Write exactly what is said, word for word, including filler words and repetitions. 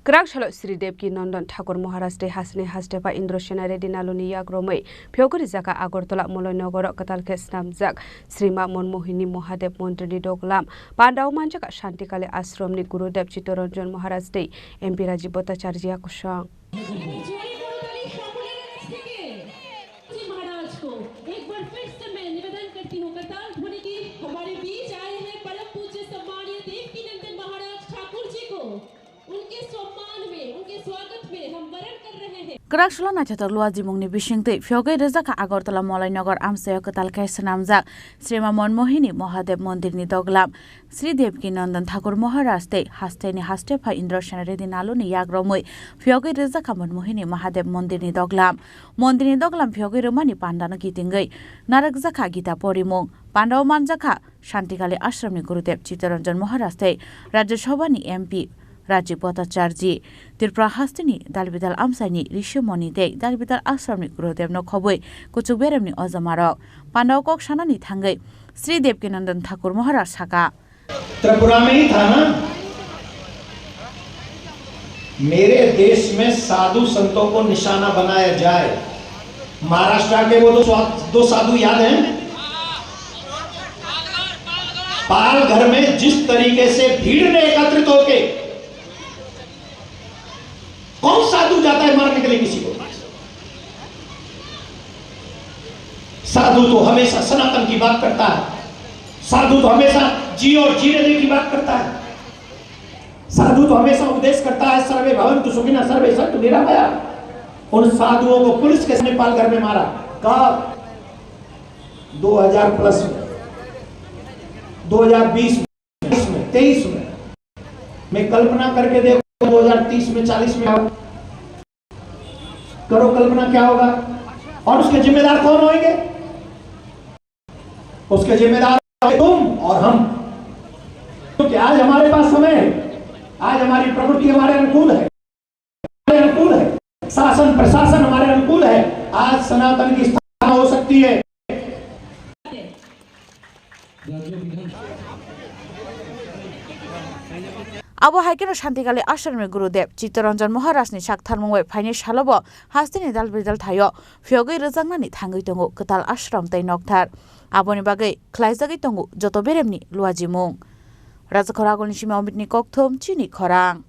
Kwrak salo Sri Devki Nandan Thakur Maharaj tei hasteni hastepha Indrasena Reddy Naluni yak romwi phiyogwi rijak kha Agartala Moloinogoro kwtal khe snamjak Srima Manmohini Mahadev Mondirni doglam. Pandao manjak kha Shantikali Ashramni Gurudev Chittaranjan Maharaj tei M P Rajiv Bhattacharjia kosong. जी महाराज को एक बार फिर से मैं निवेदन करती हूँ, करताल ध्वनि की। हमारे बीच आए हैं परम पूज्य सम्माननीय देवकी नंदन महाराज ठाकुर जी को, उनके सम्मान में, उनके स्वागत में हम वरण कर रहे हैं। Kwrak salo naithothok luajimungni bisingtwi phiyogwi rijak kha Agartala Moloinagar amchaio kwtal khe swnamjak Srima Manmohini Mahadev Mondirni doglam. Sri Devki Nandan Thakur Maharaj tei hasteni hastepha Indrasena Reddy Naluni yak romwi phiyogwi rijak kha Manmohini Mahadev Mondirni doglam. Mondirni doglam phiyogwi rwmani pandano kitingwi narwkjak kha Gita porimung. Pandao manjak kha Shantikali Ashramni Gurudev Chittaranjan Maharaj tei Rajya Sabhani M P Rajiv Bhattacharjee, Tripura hasteni dalbidal amchaini Rishimoni tei dalbidal Ashramni Gurudevno khobwi kuchuk beremni ojamarok. Pandao kok sanani thangwi Sri Devkinandan Thakur Maharaj saka. Tripura में ही था ना, मेरे देश में साधु संतों को निशाना बनाया जाए। महाराष्ट्र के वो दो स्वा-, दो साधु याद हैं? पालघर में जिस तरीके से भीड़ ने एकत्रित होके कौन साधु जाता है मारने के लिए किसी को? साधु तो हमेशा सनातन की बात करता है, साधु तो हमेशा जी और जीने दे की बात करता है, साधु तो हमेशा उपदेश करता है, सर्वे भवन्तु सुखिनः, सर्वे सन्तु निरामया। उन साधुओं को पुलिस के सामने पालघर में मारा। कब? दो हज़ार प्लस में, दो हज़ार बीस में, तेईस में। मैं कल्पना करके देखो, दो हज़ार तीस में, चालीस में आओ, करो कल्पना क्या होगा? और उसके जिम्मेदार कौन होंगे? उसके जिम्मेदार होंगे तुम और हम, क्योंकि आज हमारे पास समय है, आज हमारी प्रकृति हमारे अनुकूल है, हमारे अनुकूल है, शासन प्रशासन हमारे अनुकूल है। आज सनातन की स्थापना हो सकती है। Abo hai kheno Shantikali Ashramni Gurudev Chittaranjan Maharajni sak tharmung bai phainai salobo hasteni dal bidal thaio phiyogwi rwjaknani thangwi tongo kwtal ashram tei nokthar. Aboni bagwi khlaijagwi tongo joto beremni luajimung. Rajakhor Agulni simi Omitni kokthum chini khorang.